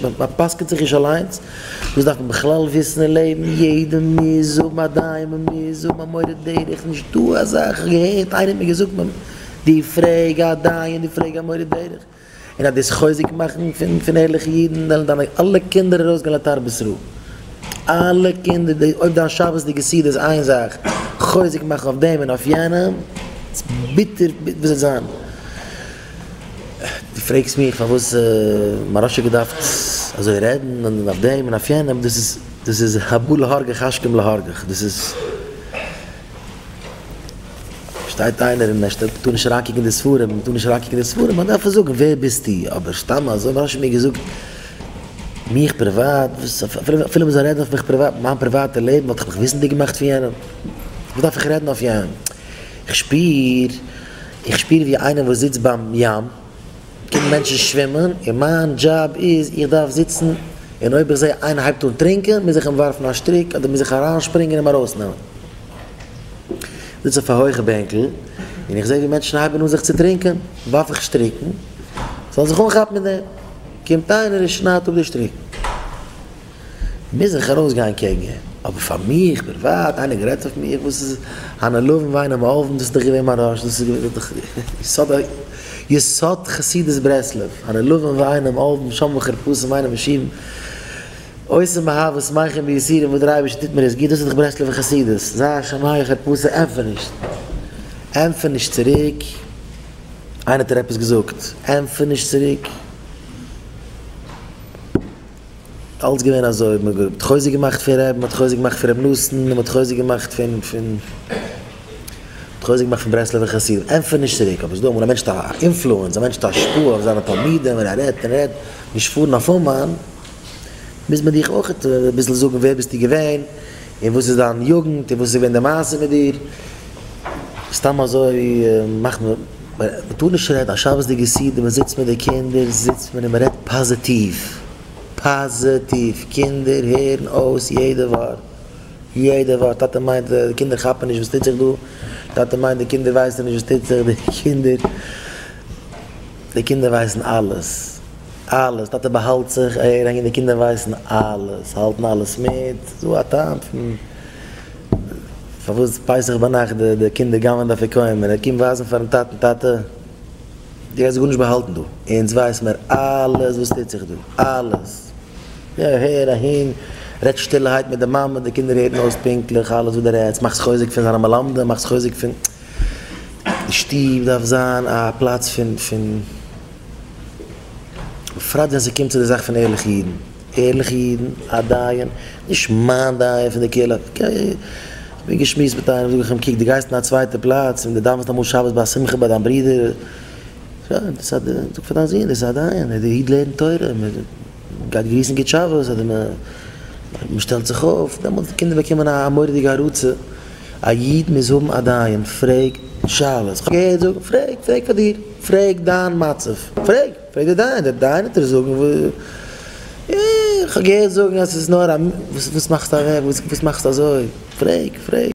מען פסק'נט זיך נישט אליינס, דאס דארף מען בכלל וויסן אין לעבן, יעדער מוז האבן א דיין, מען מוז האבן א מורה דרך, נישט דא אזא, איך האב געהערט, איינער האט מיר געזאגט, דו פרעג א דיין, דו פרעג א מורה דרך, און אז דאס חוזק מאכן פון פון ערליכע אידן, וועלן דיינע אלע קינדער ארויסגיין לתרבות רעה, אלע קינדער, אויב דיין שבת'דיגע סעודה איז איין זאך, חוזק מאכן אויף דעם און אויף יענעם, ביטער, וואס וועט זיין? דו פרעגסט מיך פארוואס מוהרא"ש האט געדארפט אזוי רעדן און אויף דעם און אויף יענעם, דאס איז דאס איז הבא להרגך השכם להרגך, דאס איז שטייט איינער און ער שטעלט מ'טאר נישט אריינקוקן אין די ספרים, מ'טאר נישט אריינקוקן אין די ספרים, מען דארף עס זאגן ווער ביסטו, אבער סתם אזוי מוהרא"ש האט מיר געזאגט מיך פריוואט, וואס אפילו מ'זאל רעדן אויף מיך פריוואט, מיין פריוואטע לעבן וואלט איך מיך וויסנדיג געמאכט פון יענעם, וואס דארף איך רעדן אויף יענעם, איך שפיר. איך שפיר ווי איינער וואס זיצט ביים ים, קומען מענטשן שווימען, און מיין דזשאב איז איך דארף זיצן און אויב איך זע איינער הייבט אן טרינקען מוז איך אים ווארפן א שטריק אדער מוז איך אריינשפרינגען אים ארויסנעמען. זיץ אויף א הויכע בענקל און איך זע ווי מענטשן הייבן אן זיך צו טרינקען, ווארף איך שטריקן זאלן זיך אנכאפן מיט דעם, קומט איינער און שניידט אפ די שטריקן. מוז איך ארויס גיין קעגן אים, אבער פאר מיך פריוואט, איינער גערעדט אויף מיר, וואס איז הנעלבים ואינם עולבים, דאס איז דאך געווען מיין ראש, דאס איז געווען דאך יסוד יסוד חסידות ברסלב, הנעלבים ואינם עולבים, שומעים חרפתם ואינם משיבים, עושים באהבה שמחים ביסורים, וואס דער אייבערשטער טוט מיר איז גוט, דאס איז דאך ברסלב'ע חסידות, זיי א שומע חרפתם, ענטפער נישט, ענטפער נישט צוריק, איינער האט דיר עפעס געזאגט, ענטפער נישט צוריק. אלץ געווען אזוי, מען האט חוזק געמאכט פון רבי'ן, מען האט חוזק געמאכט פון רבי נתן, מען האט חוזק געמאכט פון פון, מען האט חוזק געמאכט פון ברסלב'ער חסידים, ענטפער נישט צוריק, אבער ס'איז דא אמאל א מענטש האט א influence, א מענטש האט א השפעה אויף זיינע תלמידים, און ער רעדט און רעדט, נישט פארן אויף אומאן, מוז מען דיך אויך אביסל זאגן ווער ביסטו געווען, און וואס איז דיין יוגנט, און וואס איז געווען די מעשה מיט דיר, סתם אזוי מאכט מען. מען טאר נישט רעדן, א שבת'דיגע סעודה, מען זיצט מיט די קינדער, זיצט מען און מען רעדט פאזיטיוו, פאזיטיוו, קינדער הערן אויס יעדע ווארט, יעדע ווארט, טאטע מיינט די קינדער כאפן נישט וואס טוט זיך דא, טאטע מיינט די קינדער ווייסן נישט וואס טוט זיך, די קינדער, די קינדער ווייסן אלעס, אלעס, טאטע באהאלט זיך אהער אהין, די קינדער ווייסן אלעס, האלטן אלעס מיט, ס'דא א טעם פון. פארוואס פסח ביינאכט די קינדער גנב'ען די אפיקומן, ער קומט ווייזן פארן טאטן, טאטע, דו גייסט גארנישט באהאלטן דא, אונז ווייס מיר אלעס וואס טוט זיך דא, אלעס, יא הער אהין, רעדט שטילערהייט מיט די מאמע, די קינדער הערן אויס פונקטליך אלעס וואס דו רעדסט, מאכסט חוזק פון זיינע מלמדים, מאכסט חוזק פון, די שטוב דארף זיין א פלאץ פון פון, בפרט ווען ס'קומט צו די זאך פון ערליכע אידן. ערליכע אידן, א דיין, נישט מיין דיין פון די קהילה, איך בין געשמועסט מיט איינעם, זאג איך אים, קוק דו גייסט אין א צווייטע פלאץ און דו דאווענסט אמאל שבת ביי א שמחה ביי דיין ברודער, דאס איז א, זאג פאר דיין זון, דאס איז א דיין, דער איד לערנט תורה, מען גייט גריסן גוט שבת, אדער מען שטעלט זיך אויף, דעמאלטס די קינדער באקומען א מורא'דיגע הערצה, א איד מוז האבן א דיין, פרעג שאלות, כ'האב געהערט זאגן, פרעג, פרעג פאר דיר, פרעג דיין מצב, פרעג. פרעג די דיין, דער דיין וועט דיר זאגן וואס, איך האב געהערט זאגן אז ס'איז נאר א, וואס מאכסטו אוועק, וואס מאכסטו אזוי, פרעג, פרעג.